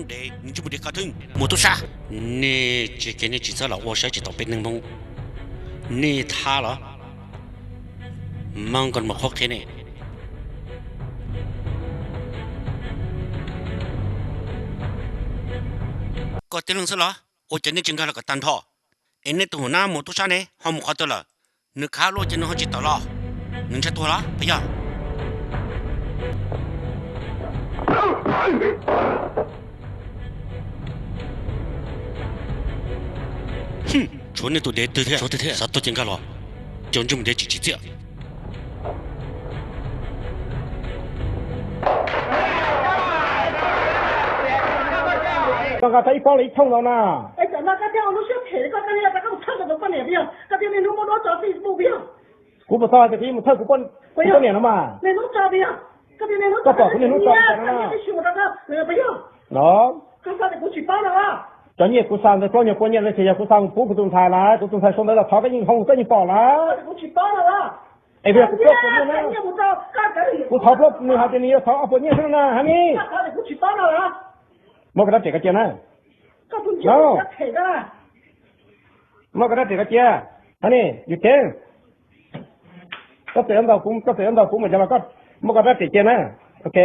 Dev, nws ntsej muag dev koj thiab. Muas tub sab, nej tsis, nej tsis txhob los ua saib tsis taus peb neeg Hmoob. Nej thab los, Hmoob ko mus qhuab qhia nej. Koj tib leeg xwb los? Ua cas nej tsis nkag los kom tag nrho? Es nej tus hau nab muas tub sab ne ho mus qhov twg lawm? Nws khav luaj ces nws ho tsis tawm los? Nws ntshai tuag los puas yog? Tshuav nej tus dev twg thiab, xav tuag ces nkag los, cov ntsej muag dev tsis tsim txiaj. Koj nqa tau ib pob los ib thooj ntau na. Kuv puas tau hais tias kuv yuav mus thawj kuv poj niam no mas? Koj pom kuv niag hnub tso no. Cov nyiaj kuv xa ntawd plaub nyuag pua nyiaj no ces yog kuv xa mus pub kuv tus ntxhais lawm, kuv tus ntxhais sau ntawv los thov koj yeej hoo koj yeej pom lawm. Es puas yog kuv pluag kuv nyiaj na? Kuv thov plaub, nws hais tias nws yuav thov ob puas nyiaj xwb na, hab ni. Muab koj rab riam koj cia na. Muab koj rab riam koj cia, hab ni, yus ceeb. Koj txawm yuav ntaus kuv, koj txawm yuav ntaus kuv mas cov los koj muab koj rab riam cia na. Ok.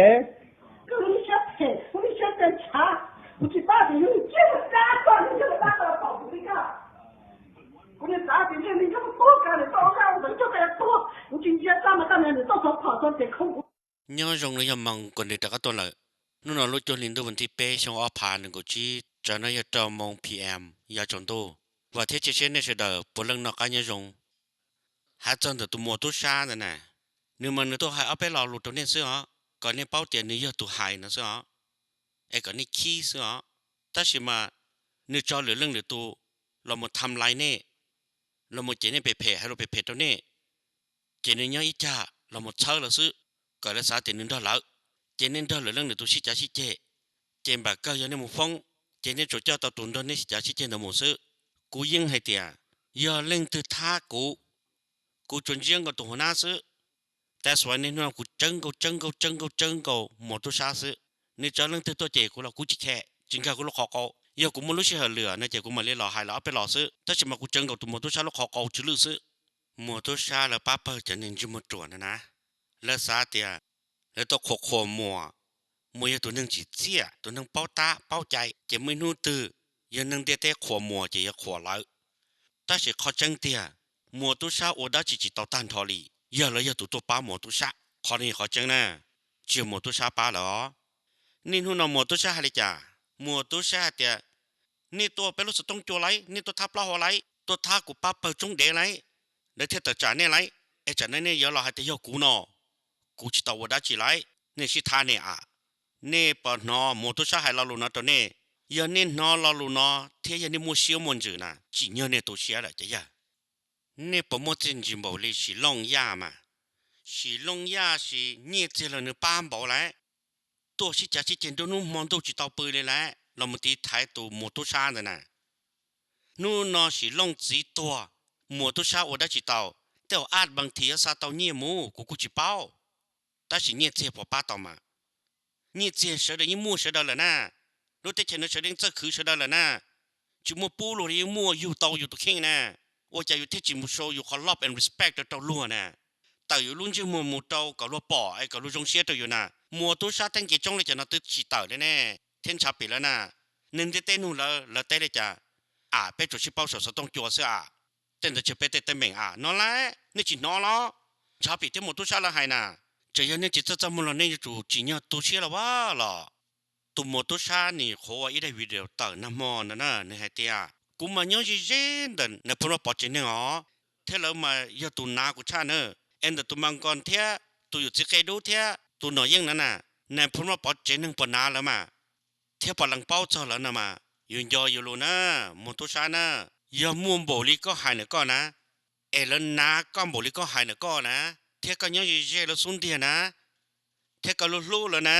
Nyob zoo, no yog Moos Kuas Nws rov qab tuaj lawm. Hnub no lub cuaj hli ntuj vas thib peb xyoo ob phav nees nkaum tsib, tsam no yog rau moos P M yav tsaus ntuj. Vam thiab cia siab nej sawv daws puav leej noj qab nyob zoo. Hais txog ntawm tus muas tub sab ntawd na, nws mas nws tuaj hais ob peb lo lus rau nej xwb os, kom nej paub tias nws yog tus hais no xwb os, es kom nej khib xwb os. Tab sis mas nws tso lwm leej lwm tus los mus tham lais nej, los mus cem nej phem phem, hais lus phem phem rau nej, ces nws nyob ib cag los mus txhawb lawv xwb, kom lawv xav tias nws nrog lawv, ces nej nrog lwm leej lwm tus sib cav sib ceg, ces npam kawg yog nej mus foob, ces nej tsuas coj tau tus nrog nej sib cav sib ceg ntawd mus xwb. Kuv yeej hais tias yog leej twg thab kuv, kuv tsuas ntsia nkaus tus hauv nab xwb. Tab sis nej hnub no kuv tsawv nkaus tsawv nkaus tsawv nkaus tsawv nkaus muas tub sab xwb. Nws tso leej twg tuaj cem kuv los kuv tsis khe, tsis nkag kuv lub qhov qau. Yog kuv muaj lub sij hawm lwm no ces kuv mam li los hais lawv ob peb lo xwb, tab sis mas kuv tsawv nkaus tus muas tub sab lub qhov qau tsw lwj xwb. Muas tub sab lawv pab pawg cov neeg ntsej muag ruam na na, lawv xav tias lawv tau qhuas qhuas muas, muas yog tus neeg tsim txiaj, tus neeg paub tab paub cai, ces muaj ib hnub twg yog neeg ntiaj teb qhuas muas ces yog qhuas lawv. Tab sis qhov tseeb tiag, muas tub sab ua dab tsi tsis tau tag nrho li, yog lawv yog tus tuaj pab muas tub sab, qhov no yog qhov tseeb na, tsis yog muas tub sab pab lawv os. Nej hnub no muas tub sab hais li cas? Muas tub sab hais tias, nej tuaj peb lub xov tooj cua lauj, nej tuaj thab plaub hau lauj, tuaj thab kuv pab pawg tsoob dev lauj, lawv thiaj tawm tsam nej lauj, es tsam no nej yuav los hais tias yog kuv no, kuv tsis tau ua dab tsi lauj, nej sib thab nej a. Nej puas hnov muas tub sab hais lo lus no rau nej? Yog nej hnov lo lus no thiab yog nej muaj siab muaj ntsws na, tsim nyog nej tu siab lawm ces yog. Nej puas muaj txiaj ntsig npaum li Sim Looj Yaj mas? Sim Looj Yaj sis nyiaj txiag los nws pab npaum lawm, tuaj sib cav sib ceg nruab hnub hmo ntuj tsis tau pw li lawm los mus tiv thaiv tus muas tub sab ntawd na. Hnub no Sim Looj txiv tuag, muas tub sab ua dab tsi tau? Tej zaum Ad Bang Thi yuav xa tau nyiaj mus kuv kuj tsis paub, tab sis nyiaj txiag puas pab tau mas? Nyiaj txiag sawv daws yeej muaj sawv daws lawm na, lub teb chaws no sawv daws yeej txawj khwv sawv daws lawm na, tsis muaj pub luag li, yeej muaj yug tau yus tus kheej na. Ua cas yus thiaj tsis mus show yus qhov love and respect rau rau luag na, tawm yus lub ntsej muag mus rau kom luag pom es kom luag zoo siab rau yus na? Muas tub sab teeb nce tsoob li cas no twb tsis tawm li ne, thiab ntshav pim lawv na. Neeg ntiaj teb nug lawv, lawv teb li cas? Am, peb tsuas sib paub saum xov tooj cua xwb am. Tej ntawd tsis yog peb tej teeb meem am no lauj, nej tsis hnov los? Ntshav pim thiab muas tub sab lawv hais na, tseem yog nej tsis txawj txaj muag los nej yuav tsum tsim nyog tu siab los vaj los. Tus muas tub sab nws qhuav ua ib daim video tawm nag hmo no na, nws hais tias kuv mas nyob ze ze ntawm nais phoo Vaj Pov tsev neeg os, thiab lawv mas yog tus nav kuv tshaj na. Es ntawm tus Mas Nkoos thiab tus yawm txiv Qe Dub thiab tus Nom Yeej na na, nais phoo Vaj Pov tsev neeg puas nav lawv mas? Thiab puas lees paub txog lawv no mas? Yus nco yus lus na, muas tub sab na, yog muaj npaum li koj hais ntawm koj na, es lawv nav koj npaum li koj hais ntawm koj na, thiab koj nyob ze ze lawv xub ntiag na, thiab koj hlub hlub lawv na,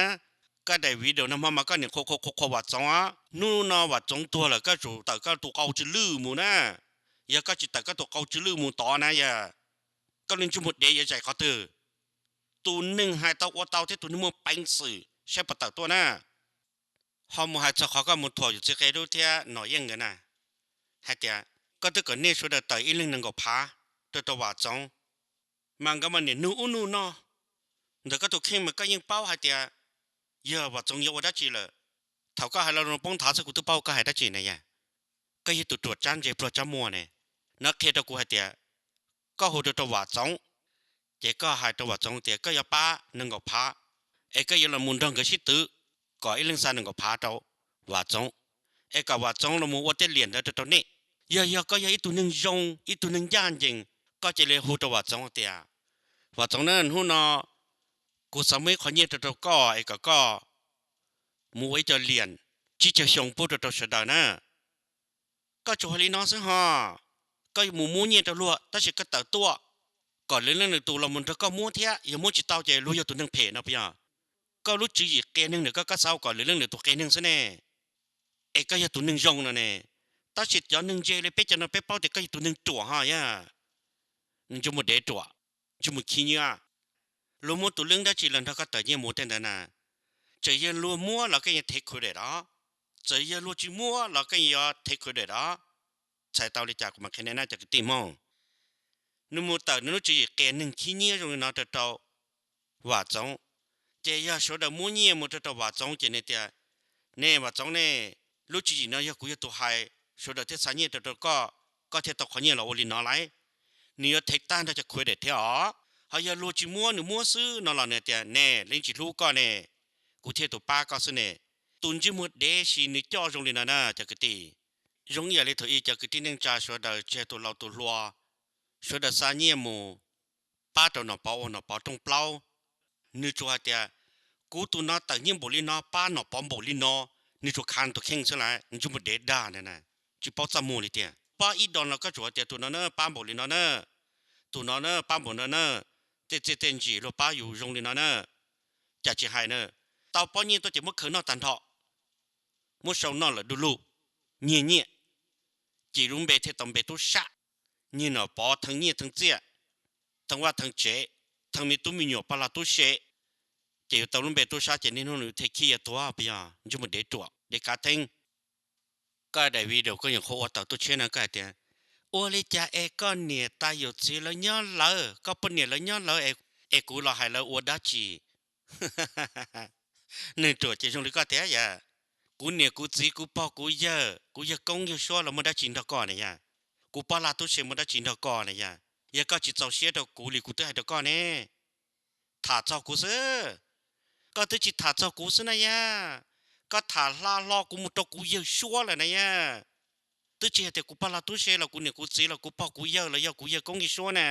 koj daim video nag hmo mas koj niam qhuas qhuas qhuas qhuas Vam Txoov os. Hnub no Vam Txoov tuag lawm koj tsum tawm koj tus qau tsw lwj mus na. Yog koj tsis tawm koj tus qau tsw lwj mus tod na yog, koj li ntsej muag dev yuav zais qhov twg? Tus neeg hais tau ua tau thiab tus neeg muaj peev xwm saib puas tawm tuaj na. Qhov mus hais txog qhov koj mus thuam yus txiv qe dub thiab Nom Yeej nkawd na, hais tias koj twb kom nej sawv daws tawm ib leeg nees nkaum phav rau rau Vam Txoov, mas nkawd mas niam nug ub nug no. Ntawm koj tus kheej mas koj yeej paub hais tias yog Vam Txoov yuav ua dab tsi lawm. Thaum koj hais los poob nthav xwb kuv twb paub koj hais dab tsi na yom. Koj yog tus ruam tsab ntse pluag tsab muag ne. No qhia rau kuv hais tias koj hu rau rau Vam Txoov, ces koj hais rau Vam Txoov tias koj yuav pab nees nkaum phav, es koj yuav los mus nrog nkawd sib twv, kom ib leeg xa nees nkaum phav rau Vam Txoov, es kom Vam Txoov los mus ua tej liam ntawd rau rau nej. Yog yog koj yog ib tug neeg zoo, ib tug neeg ncaj ncees, koj cia li hu rau Vam Txoov tias, Vam Txoov na, hnub no kuv xav muab ib qho nyiaj rau rau koj es kom koj mus ua ib co liam tsib caug xyoo pub rau rau sawv daws na. Koj tsuas hais li no xwb ho, koj mus muab nyiaj rau luag tab sis koj tawm tuaj kom lwm leej lwm tus los mus nrog koj muab thiab, yog muab tsis tau ces luag yog tus neeg phem no puas yog? Koj lub tswv yim qias neeg ntawm koj, koj xav kom lwm leej lwm tus qias neeg xwb ne. Es koj yog tus neeg zoo no ne, tab sis cov neeg ntse li peb cov no peb paub tias koj yog tus neeg ruam ho yog. Ntsej muag dev ruam, ntsej muag khib nyiab. Luag muab tus lwm dab tsi los nrog koj tawm nyiaj mus tej ntawd na, txawm yog luag muab los koj yuav thev khuv dam os, txawm yog luag tsis muab los koj yuav thev khuv dam os. Txhais tau li cas kuv mam qhia nej na cov kwv tij Hmoob. Nws mus tawm nws lub tswv yim qias neeg khib nyiab zoo li no rau rau Vam Txoov, ces yog sawv daws muab nyiaj mus rau rau Vam Txoov ces nws tias, nej Vam Txoov ne, lub tswv yim no yog kuv yog tus hais, sawv daws thiaj xa nyiaj rau rau koj, koj thiaj tau qhov nyiaj los ua li no lauj. Nws yuav thev tag nrho cov khuv dam thiab os. Ho yog luag tsis muab, nws muab xwb no los nws tias, ne, leej tsis hlub koj ne, kuv thiaj tus pab koj xwb ne. Tus ntsej muag dev sis nws coj zoo li no na cov kwv tij. Zoo ib yam li thaum ub cov kwv tij neej tsa sawv daws tsis hais tus laus tus hluas, sawv daws xa nyiaj mus pab rau Nom Pov ua Nom Pov rooj plaub. Nws tsuas hais tias, kuv tus no tawm nyiaj npaum li no pab Nom Pov npaum li no, nws tsuas khav tus kheej xwb lauj, ntsej muag dev dag ntag na, tsis paub txaj muag li tiag. Pab ib do no koj tsuas hais tias tus no na pab npaum li no na, tus no na pab npaum no na, tej txiaj tej ntsim luag pab yus zoo li no na, cas tsis hais na. Tau pob nyiaj tuaj ces muab khaws noj tag nrho, muab sau noj lawm du lug, nyiag nyiaj, ces lub npe thiaj tau npe tub sab, nyiag Nom Pov theej nyiaj theej txiaj, theej vaj theej tsev, theej me tub me nyuam poj lag tub se, ces yuav tau lub npe tub sab ces niaj hnub no thiaj khib yuav tuag puas yog? Ntsej muag dev ruam dev kav theeb. Koj daim video koj nyuam qhuav ua tawm tuaj tshiab no koj hais tias, ua li cas es koj niam tais yawm txiv lawv nyob lawv, koj poj niam lawv nyob lawv, es kuv los hais lawv ua dab tsi? Neeg ruam ces zoo li koj tiag yom. Kuv niam kuv txiv kuv pog kuv yawg, kuv yawg koob yawg suab los muaj dab tsi nrog koj ne yom? Kuv poj lag tub se muaj dab tsi nrog koj ne yom? Yog koj tsis txaus siab rau kuv li kuv twb hais rau koj ne. Tham txog kuv xwb, koj twb tsis tham txog kuv xwb na yom. Koj tham hla hlo kuv mus rau kuv yawg suab lawm na yom. Twb tsis hais tias kuv poj lag tub se los kuv niam kuv txiv los kuv pog kuv yawg los yog kuv yawg koob yawg suab na.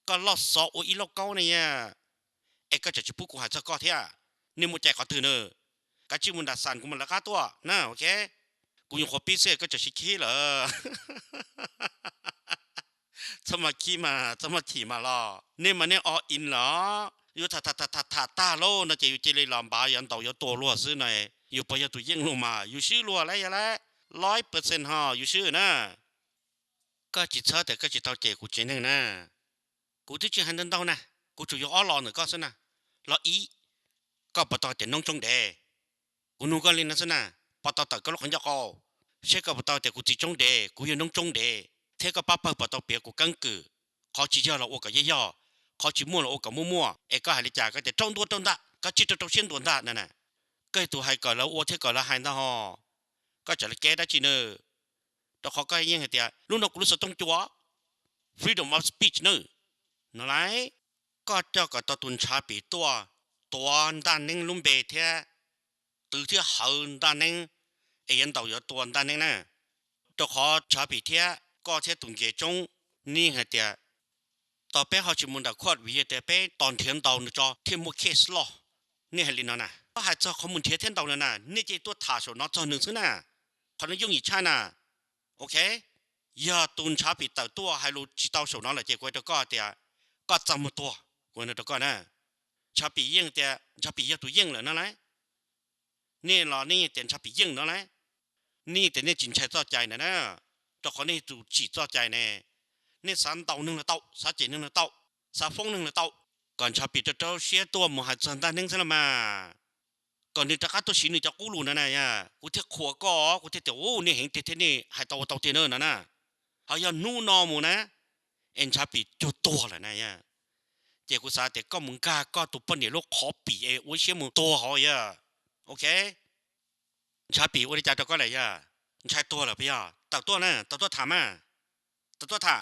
Koj loj xov ua ib lauj kaub na yom. Es koj tseem tsis pub kuv hais txog koj thiab. Nej mus cais qhov twg na? Kav tsij mus nram xam kuv mam lawv qab tuaj na, ok. Kuv nyuam qhuav pib xwb koj tseem sib khib lawm. Txhob mas khib mas txhob mas chim mas los nej mas nej all in los. Yus tham tham tham tham tham tag lauj no ces yus cia li los npav yuav ntaus yuav tua luag xwb no. Yus puas yog tus yeej luag mas yus swb luag lauj, yog lauj, laib percent ho yus swb na. Koj tsis txhob tias koj tsis tau cem kuv tsev neeg na. Kuv twb tsis hais ntau ntau na, kuv tsuas yuav ob lo ntawm koj xwb na. Lo ib, koj puas tau tias noob tsoob dev? Kuv nug koj li no xwb na, puas tau tawm koj lub qhov ncauj qau, seb koj puas tau tias kuv txiv tsoob dev, kuv yawg noob tsoob dev, thiab koj pab pawg puas tau piav kuv keeb kwm, qhov tsis yog los ua kom yog yog, qhov tsis muaj los ua kom muaj muaj, es koj hais li cas koj tias rau ntua rau ntag, koj tsis rau rau siab ntua ntag na na. Koj yog tus hais kom lawv ua thiab kom lawv hais ntag ho. Koj tseem li keb dab tsi na? Rau qhov koj yeej hais tias lub no kuv lub xov tooj cua, freedom of speech na. No lauj, koj coj kom tau tus Ntshav Pim tuaj tuav Ntaj Neeb lub npe thiab twv thiab hawv Ntaj Neeb, es yuav ntaus yuav tua Ntaj Neeb na. Rau qhov Ntshav Pim thiab koj thiab tus nce tsoob, nej hais tias tos peb ho tsis mus nram court vim yog tias peb tos nrhiav ntaus nws tso thiaj muaj case loj. Nej hais li no na, koj hais txog qhov mus nrhiav thiab ntaus no na, nej cia li tuaj tham saum no txog nws xwb na. Qhov no yooj yim tshaj na. Ok, yog tus Ntshav Pim tawm tuaj hais lus tsis tau saum no lawm ces kuv hais rau koj tias koj txaj muag tuag, kuv hais no rau koj na. Ntshav Pim yeej tias Ntshav Pim yog tus yeej lawm no lauj. Nej los nej yeej tias Ntshav Pim yeej no lauj. Nej yeej tias nej tsis ntshai txoj cai ntawd na, rau qhov nej yog tus tsim txoj cai ne. Nej xav ntaus neeg los tau, xav cem neeg los tau, xav foob neeg los tau, kom Ntshav Pim rau rau siab tuaj mus hais txog Ntaj Neeb xwb los mas. kom nws rov qab tuaj siv nws cov qub lus no na yog kuv thiaj qhuas koj, kuv thiaj tias u, nej heev tiag thiab nej hais tau ua tau tiag na no na. Ho yog hnub no mus na, es Ntshav Pim cuag tuag lawm na yog, ces kuv xav tias koj mus nkag koj tus poj niam lub qhov pim es ua siab mus tuag hauv yog. Ok, Ntshav Pim ua li cas rau koj lawm yog? Ntshai tuag lawm puas yog? Tawm tuaj na, tawm tuaj tham mas, tawm tuaj tham.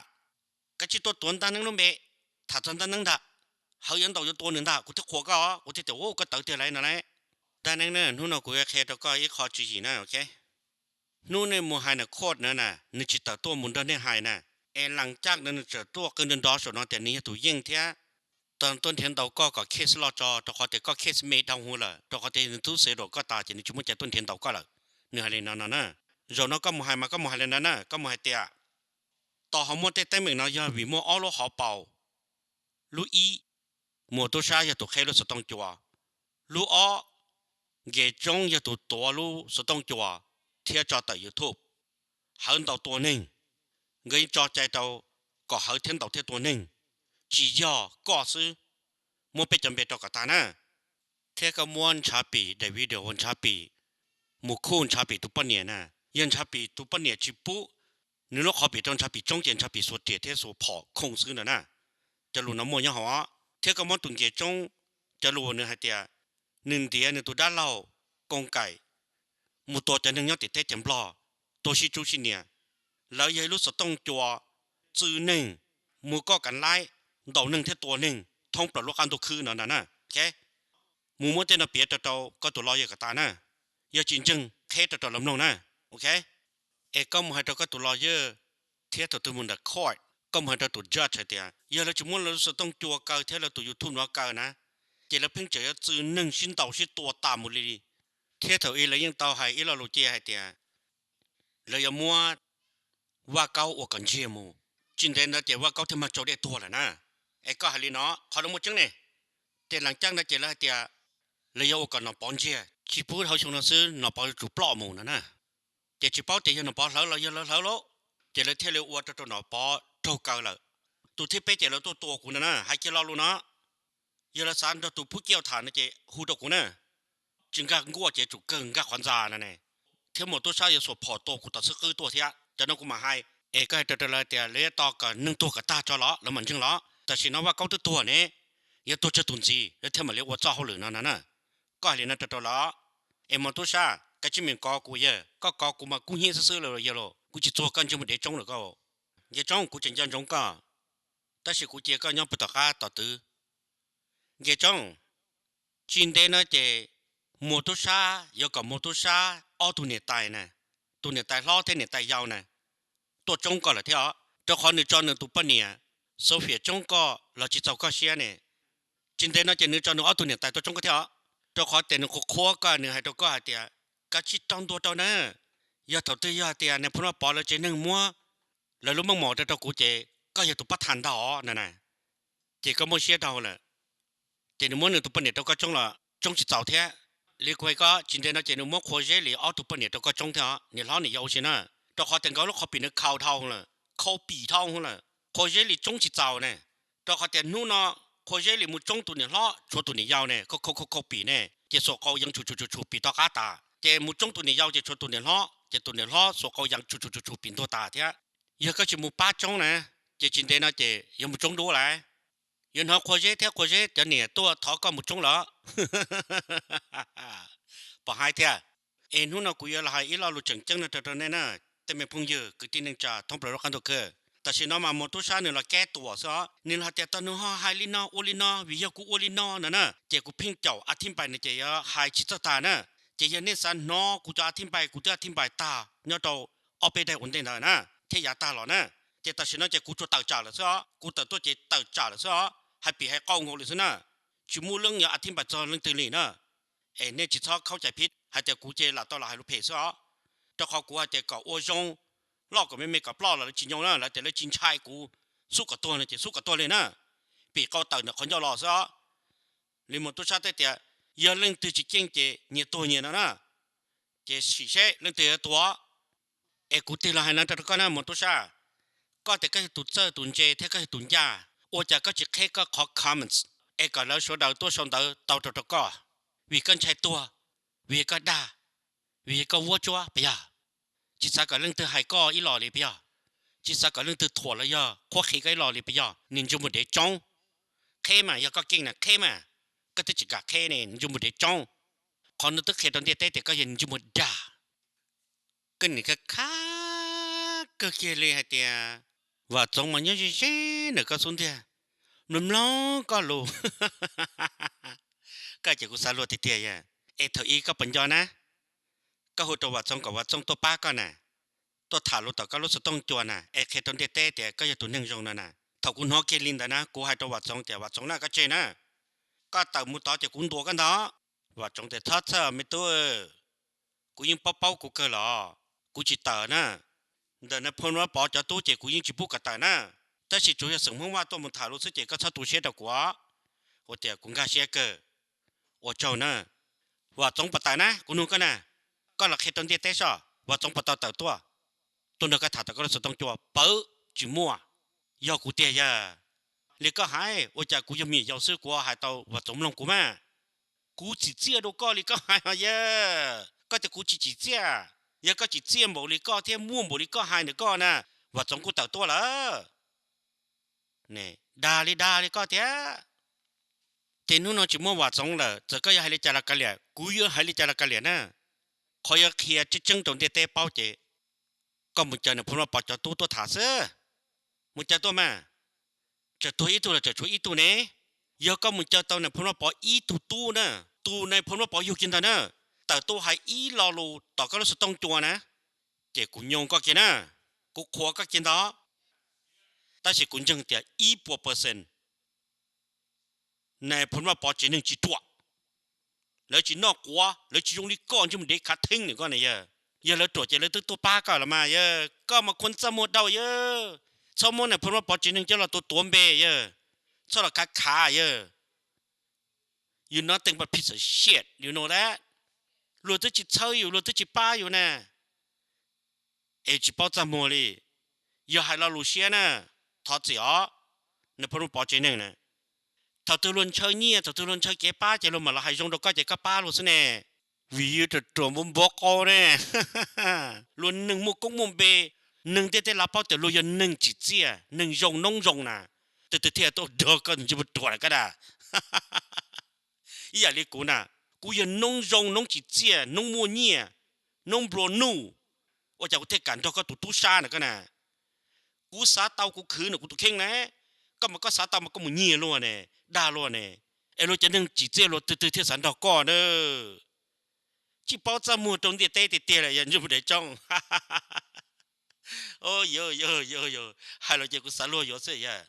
Kav tsij tuaj tuav Ntaj Neeb lub npe, tham txog Ntaj Neeb ntag. Hawv yuav ntaus yuav tua nws ntag, kuv thiaj qhuas koj, kuv thiaj tias u, koj tawv tiag lauj no lauj. Ntaj Neeb na, hnub no kuv yuav qhia rau koj ib qho tswv yim na, ok. Hnub nej mus hais nws court na na, nws tsis tawm tuaj mus nrog nej hais na, es lees caj no nws txawm tuaj qw nrov nrov saum no tias nws yog tus yeej thiab tau tuaj nrhiav ntaus koj kom case loj tso, rau qhov tias koj case me dhau hwv lawm, rau qhov tias nws twb xwv rau koj tas ces nws tsis muaj cai tuaj nrhiav ntaus koj lawm. Nws hais li no no na. Zaum no koj mus hais mas koj mus hais li no na, koj mus hais tias tos ho muaj tej teeb meem no yog vim muaj ob lub hauv paus. Lub ib, Muas Tub Sab yog tus qheb lub xov tooj cua. Lub ob, Nkev Tsoob yog tus tuav lub xov tooj cua thiab tso tawm YouTube. Hawv ntaus tua neeg, nkawd yeej tso cai rau kom Hawv thiab ntaus thiab tua neeg, tsis yog koj xwb. Muab peb cov npe rau kom tag na. Thiab koj muab Ntshav Pim daim video uas Ntshav Pim mus khuj Ntshav Pim tus poj niam na, yog Ntshav Pim tus poj niam tsis pub nws lub qhov pim rau Ntshav Pim tsoob ces Ntshav Pim xuas riam thiab xuas phom khoo xwb ntag na. Cov lus no muaj nyob hauv os. Thiab koj muab tus Nkev Tsoob cov lus uas nws hais tias nws ntiav nws tus dab laug Koos Kaim mus tua cov neeg nyob tim teb chaws Nplog, tua sib tsub sib nias. Lawv yog ib lub xov tooj cua txw neeg, mus koj kav laib ntaus neeg thiab tua neeg thoob plaws lub qab ntuj khwb no ntag na. Ok, mus muab tej no piav rau rau koj tus lawyer kom tas na, yog tsis ntseeg qheb rau rau lawv mloog na. Ok, es koj mus hais rau koj tus lawyer thiab thaum twg mus ntawm court koj mus hais rau tus judge hais tias yog lawv tsis muab lawv xov tooj cua kaw thiab lawv tus YouTube no kaw na, ces lawv pheej tseem yuav txw neeg sib ntaus sib tua tas mus li. Thiab thaum ub lawv yeej tau hais ib lo lus cia hais tias lawv yuav muab Vaj Kaub ua kom ntsiag mus, tsis ntev ntawd ces Vaj Kaub thiaj mag tsau dej tuag lawm na. Es koj hais li no, qhov no muaj tseeb ne. Ces lees caj no ces lawv hais tias lawv yuav ua kom Nom Pov ntsiag, tsis pub hauv xyoo no xwb Nom Pov yuav tsum ploj mus no na. Ces tsis paub tias yog Nom Pov hlawv los yog lawv hlawv lauj, ces lawv thiaj li ua rau rau Nom Pov raug kaw lawm. Tus thib peb ces lawv tuaj tua kuv no na, hais kiag lo lus no. Yog lawv xav nrog tus Phub Ciaj tham no ces hu rau kuv na. Tsis nkag nkuaj ces tsum kawg nkag qhov ntxa no ne. Thiab Muas Tub Sab yuav xuas phom tua kuv tom xwb qwb tuaj thiab. Cov no kuv mam hais. Es koj hais rau rau lawv tias lawv yuav tos kom neeg tuag kom tag tso los lawv mam ntseeg los. Tam sim no Vaj Kaub twb tuag ne, yuav tuag tsawg tus ntxiv lawv thiaj mam li ua txoj hauj lwm no no na. Koj hais li no rau rau lawv. Es Muas Tub Sab, kav tsij mus kov kuv yawg, koj kov kuv mas kub hnyiab xwb xwb lawm yawg lauj, kuv tsis txuag koj ntsej muag dev tsoob lawm koj. Nkev Tsoob, kuv tseem nco ntsoov koj, tab sis kuv cia koj nyob puag tom qab tom twv. Nkev Tsoob, tsis ntev no ces Muas Tub Sab yuav kom Muas Tub Sab ob tug niam tais na, tus niam tais hlob thiab niam tais yau na, tuaj tsoob koj lawm thiab os, rau qhov nws tso nws tus poj niam Sophia tsoob koj los tsis txaus koj siab ne. Tsis ntev no ces nws tso nws ob tug niam tais tuaj tsoob koj thiab os, rau qhov tias nws qhuas qhuas koj, nws hais rau koj hais tias kav tsij rau ntua rau na, yog thaum twg yog hais tias niag Phub Vaj Pov lawv tsev neeg muab lawv lub meej mom rau rau kuv ces koj yog tus pab tham ntag os no na. Ces koj muaj siab rau lawm. Ces nws muab nws tus poj niam rau koj tsoob los tsoob tsis txaus thiab. Li kuv hais koj, tsis ntev no ces nws muab Qhua Zeb Lis ob tug poj niam rau koj tsoob thiab os, niam hlob niam yau ua si na, rau qhov tias nkawd lub qhov pim nws khau dhau lawm, khau pim dhau lawm. Qhua Zeb Lis tsoob tsis txaus ne, rau qhov tias hnub no Qhua Zeb Lis mus tsoob tus niam hlob tshuav tus niam yau ne, khau khau khau khau pim ne, ces xuas qau yees tshum tshum tshum tshum pim tom qab tas, ces mus tsoob tus niam yau ces tshuav tus niam hlob, ces tus niam hlob xuas qau yees tshum tshum tshum tshum pim ntuag tas thiab. Yog koj tsis mus pab tsoob na, ces tsis ntev no ces yuav mus tsoob dua lawm. Yuav hnov Qhua Zeb thiab Qhua Zeb cov niam tuaj thov koj mus tsoob lawm. Pom hais thiab. Es hnub no kuv yuav los hais ib lo lus tseem ceeb no rau rau nej na, tej me phooj ywg kwv tij neej tsa thoob plaws lub qab ntuj khwb. Tam sim no mas Muas Tub Sab nws los keb tuam xwb os, nws los hais tias tau nws ho hais li no ua li no vim yog kuv ua li no no na, ces kuv pheej caum a thib npais no ces yuav hais tsis txawj tag na. Ces yog nej xav hnov kuv cov a thib npais, kuv twb a thib npais tag nyob rau ob peb daim ua ntej ntawd na, thiab yav tag los na. Ces tam sim no ces kuv tsuas tawm tsam lawm xwb os, kuv tawm tuaj ces tawm tsam lawm xwb os, hais pim hais qau nkaus li xwb na. Tsis muaj leej yuav a thib npais txog leej twg li na. Es nej tsis txhob khaub cai phib hais tias kuv ces lam tau los hais lus phem xwb os. Rau qhov kuv hais tias kom ua zoo, loj kom me me kom ploj los lawv tsis nyoo na, lawv tias lawv tsis ntshai kuv, xub kom tuag no ces xub kom tuag li na. Pim qau tawm ntawm qhov ncauj los xwb os. Li Muas Tub Sab teb tias yog leej twg tsis ceeb ces nyias tuag nyias no na, ces sim seb leej twg yuav tuag. Es kuv tig los hais no rau koj na Muas Tub Sab, koj tias koj yog tus txawj tus ntse thiab koj yog tus ncaj, ua cas koj tsis qheb koj qhov comments es kom lawv sawv daws tuaj sau ntawv tau rau rau koj? Vim koj ntshai tuag, Vim koj dag, vim koj vuab tsuab puas yog? Tsis xav kom leej twg hais koj ib los li puas yog? Tsis xav kom leej twg thuam los yog qhuab qhia koj ib los li puas yog? Niag ntsej muag dev tsoob, qheb mas, yog koj keej na qheb mas, koj twb tsis kam qheb ne, ntsej muag dev tsoob. Qhov no twb qhia rau ntiaj teb tias koj yog ntsej muag dag. Koj nim kha kha kawg kiag li hais tias Vam Txoov mas nyob ze ze ntawm koj xub ntiag, mloog mloog koj lus. Koj ces kuv xav luag tiag tiag yog. Es thaum ub koj puas nco na, koj hu rau Vam Txoov kom Vam Txoov tuaj pab koj na, tuaj tham lus tom koj lub xov tooj cua na, es qhia rau ntiaj teb tias koj yog tus neeg zoo no na. Thaum kuv hnov kiag li ntawd na, kuv hais rau Vam Txoov tias Vam Txoov na, koj tseg na, koj tawm mus tod ces kuv ntuas koj ntag. Vam Txoov tias txhob txhawj me tub, kuv yeej paub paub kuv kawg los, kuv tsis tawm na. Ntawm nais phoo Vaj Pov cov tub ces kuv yeej tsis pub kom tawm na, tab sis tsuas yog xeem Hmoob Vaj tuaj mus tham lus xwb ces koj txhob tu siab rau kuv os. Kuv tias kuv nkag siab kawg, ua tsaug na. Vam Txoov puas tawm na, kuv nug koj na, koj los qhia rau ntiaj teb soj, Vam Txoov puas tau tawm tuaj, tuaj nrog koj tham tom koj lub xov tooj cua? Pawv, tsis muaj. Yog kuv tiag yog. Li koj hais, ua cas kuv yog me nyuam yaus xwb kuv hais tau Vam Txoov mloog kuv mas? Kuv tsim txiaj rau koj li koj hais os yog. Koj tias kuv tsis tsim txiaj, yog koj tsim txiaj npaum li koj thiab muaj npaum li koj hais ntawm koj na, Vam Txoov kuj tawm tuaj lawm. Dag li dag li koj tiag. Ces hnub no tsis muaj Vam Txoov lawm, txawm koj yuav hais li cas los kav liam, kuv yuav hais li cas los kav liam na. Qhov yuav qhia tseeb tseeb rau ntiaj teb paub ces koj mus caw nais phoo Vaj Pov cov tub tuaj tham xwb. Mus caw tuaj mas, tseem tuag ib tug los tseem tshuav ib tug ne. Yog koj mus caw tau nais phoo Vaj Pov ib tug tub na, tus nais phoo Vaj Pov yug kiag ntag na, tawm tuaj hais ib lo lus tom koj lub xov tooj cua na, ces kuv nyoo koj kiag na, kuv qhuas koj kiag ntag. Tab sis kuv ntseeg tias ib puas percent nais phoo Vaj Pov tsev neeg tsis ruam, lawv tsis noj quav, lawv tsis zoo li koj ntsej muag dev khav theeb ntawm koj na yog. Yog lawv ruam ces lawv twb tuaj pab koj los mas yog, koj mas khuam txaj muag dau yog. Txhob muab nais phoo Vaj Pov tsev neeg coj los tuav tuav npe yog, txhob los khav khav yog. You nothing but piece of shit, you know that? Luag twb tsis txhawb yus, luag twb tsis pab yus na, es tsis paub txaj muag li. Yog hais lo lus siab na, thov txim os, nais phoo Vaj Pov tsev neeg na. Thaum twg luag ntshaw nyiaj, thaum twg luag ntshaw kev pab ces luag mam los hais zoo rau koj ces koj pab luag xwb ne. Vim yus ruam ruam npov npov qau ne. Luag neeg muaj koob muaj npe, neeg ntiaj teb lawv paub tias luag yog neeg tsim txiaj, neeg zoo noob zoo na, twg twg thiaj tuaj nrog koj ntsej muag ruam na koj na. Ib yam li kuv na, kuv yog noob zoo noob tsim txiaj noob muaj nyiaj, noob nplua nuj, ua cas kuv thiaj kam nrog koj tus tub sab na koj na. Kuv xav tau kuv khwv nws kuv tus kheej na, koj mas koj xav tau mas koj mus nyiag luag ne, dag luag ne, es luag cov neeg tsim txiaj luag twg twg thiaj xav nrog koj na. Tsis paub txaj muag rau ntiaj teb tiag tiag lawm yog ntsej muag dev tsoob. Hais los ces kuv xav luag yuav xwb yog.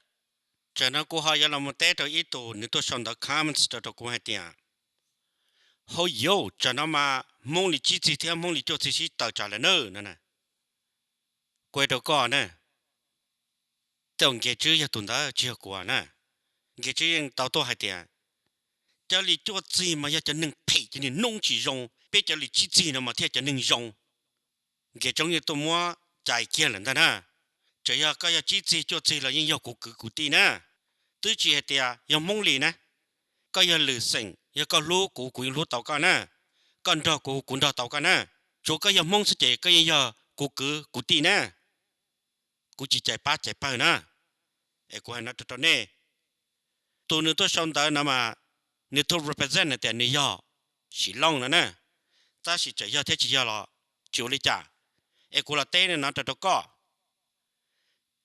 Tsam no kuv ho yuav los mus teb rau ib tug nws tuaj sau ntawv comments rau rau kuv hais tias, hauj yauj, tsam no mas Hmoob li tsib txig thiab Hmoob li cuaj txig sib tawm tsam lawm na no. Kuv hais rau koj na, tej zaum Nkias Tswb yog tus ntawd tsis yog kuv na. Nkias Tswb yeej tau tuaj hais tias, cov li cuaj txig mas yog cov neeg phem, cov niag noob tsis zoo, peb cov li tsib txig no mas thiaj cov neeg zoo. Nkias Tsoob yeej tuaj muab cais kiag lawm ntag na. Txawm yog koj yog tsib txig cuaj txig los yeej yog kuv kwv kuv tij na. Twb tsis hais tias yog Hmoob li na, koj yog lwm xeem, yog koj hlub kuv, kuv yeej hlub tau koj na. Koj nrog kuv, kuv nrog tau koj na. Tsuav koj yog Hmoob xwb ces koj yeej yog kuv kwv kuv tij na. Kuv tsis cais pab cais pawg na. Es kuv hais no rau rau nej, tus nws tuaj sau ntawv no mas nws tuaj represent hais tias nws yog Sim Looj no na, tab sis txawm yog thiab tsis yog los tsis ua li cas. Es kuv los teb no rau rau koj,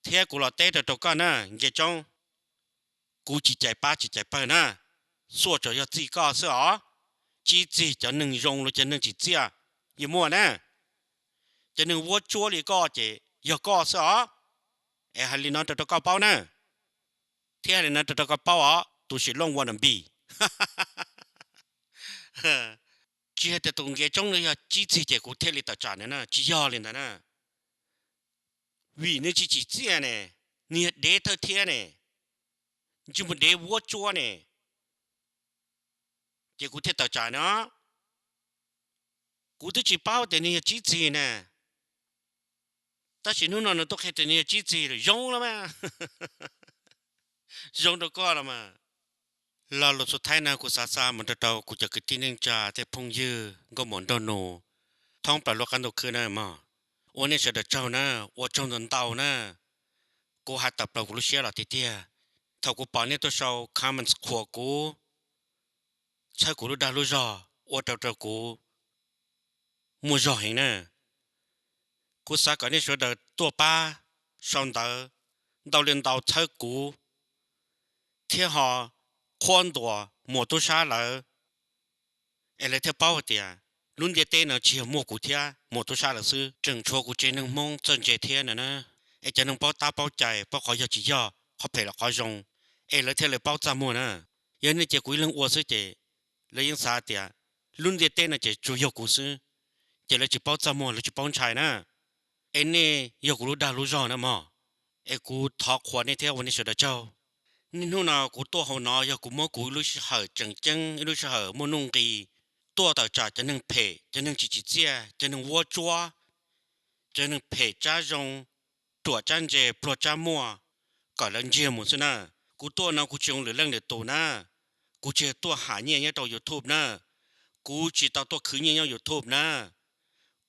thiab kuv los teb rau rau koj na Nkias Tsoob, kuv tsis cais pab tsis cais pawg na. Xuaj tsuas yog txij koj xwb os. Tsib txig cov neeg zoo los cov neeg tsim txiaj yeej muaj na. Cov neeg vuab tsuab li koj ces yog koj xwb os. Es hais li no rau rau koj paub na, thiab hais li no rau rau koj paub os tus Sim Looj wannabe. Tsis hais tias tus Nkias Tsoob nws yog tsib txig ces kuv thiaj li tawm tsam nws na, tsis yog li ntawd na. Vim nws tsis tsim txiaj ne, nws yog dev thawj thiab ne, ntsej muag dev vuab tsuab ne, ces kuv thiaj tawm tsam no. Kuv twb tsis paub tias nws yog tsib txig na, tab sis hnub no nws tuaj qhia tias nws yog tsib txig lawm zoo los mas. Zoo rau koj los mas. Lo lus xub thaib no kuv xav xa mus rau rau kuv cov kwv tij neej tsa thiab phooj ywg nkauj muam nraug nus thoob plaws lub qab ntuj khwb na mog. Ua nej sawv daws tsaug na, ua tsaug ntau ntau na. Kuv hais tawm plaws kuv lub siab los tiag tiag. Thaum kuv pom nej tuaj sau comments qhuas kuv, txhawb kuv lub dag lub zog, ua rau rau kuv muaj zog heev na. Kuv xav kom nej sawv daws tuaj pab sau ntawv ntau li ntau txhawb kuv, thiab ho qhuab ntuas muam tub sab lawv, es lawv thiaj paub hais tias lub ntiaj teb no tsis yog muaj kuv thiab muam tub sab lawv xwb, tseem tshuav kuv tsev neeg Hmoob txawj ntse thiab no na. Es cov neeg paub tab paub cai, paub qhov yog tsis yog, qhov phem los qhov zoo, es lawv thiaj li paub txaj muag na. Yog nej cia kuv ib leeg ua xwb ces lawv yeej xav tias lub ntiaj teb no ces tsuas yog kuv xwb, ces lawv tsis paub txaj muag, lawv tsis paub ntshai na. Es nej yog kuv lub dag lub zog na mog. Es kuv thov qhuas nej thiab ua nej sawv daws tsaug. Niaj hnub no kuv tuaj hauv no yog kuv muab kuv ib lub sij hawm tseem ceeb, ib lub sij hawm muaj nuj nqis, tuaj tawm tsam cov neeg phem, cov neeg tsis tsim txiaj, cov neeg vuab tsuab, cov neeg phem tsab zoo, ruam tsab ntse, pluag tsab muaj, kom lawv ntsiag mus xwb na. Kuv tuaj no kuv tsis zoo lwm leej lwm tus na. Kuv tsis yog tuaj ham nyiaj nyob rau YouTube na. Kuv tsis tau tuaj khwv nyiaj nyob YouTube na.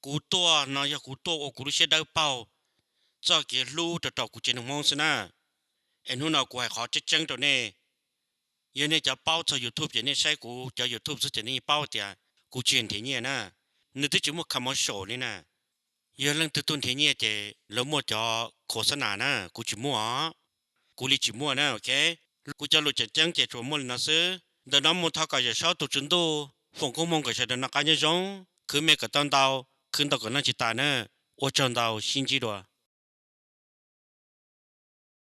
Kuv tuaj no yog kuv tuaj ua kuv lub siab dawb paug, txoj kev hlub rau rau kuv tsev neeg Hmoob xwb na. Es hnub no kuv hais qhov tseeb tseeb rau nej. Yog nej cov paub txog YouTube ces nej saib kuv cov YouTube xwb ces nej paub tias kuv tsis nrhiav nyiaj na. Nws twb tsis muaj commercial li na. Yog leej twg tuaj nrhiav nyiaj ces lawv muaj cov khos xab nas na, kuv tsis muaj os. Kuv li tsis muaj na, ok. Kuv cov lus tseem ceeb ces tsuas muaj li no xwb. Ntawm no mus thov kom Yawm Saub tus tswv ntuj foom koob hmoov kom sawv daws noj qab nyob zoo, khwv me kom tau ntau, khwv ntau kom noj tsis tas na. Ua tsaug ntau, sib ntsib dua.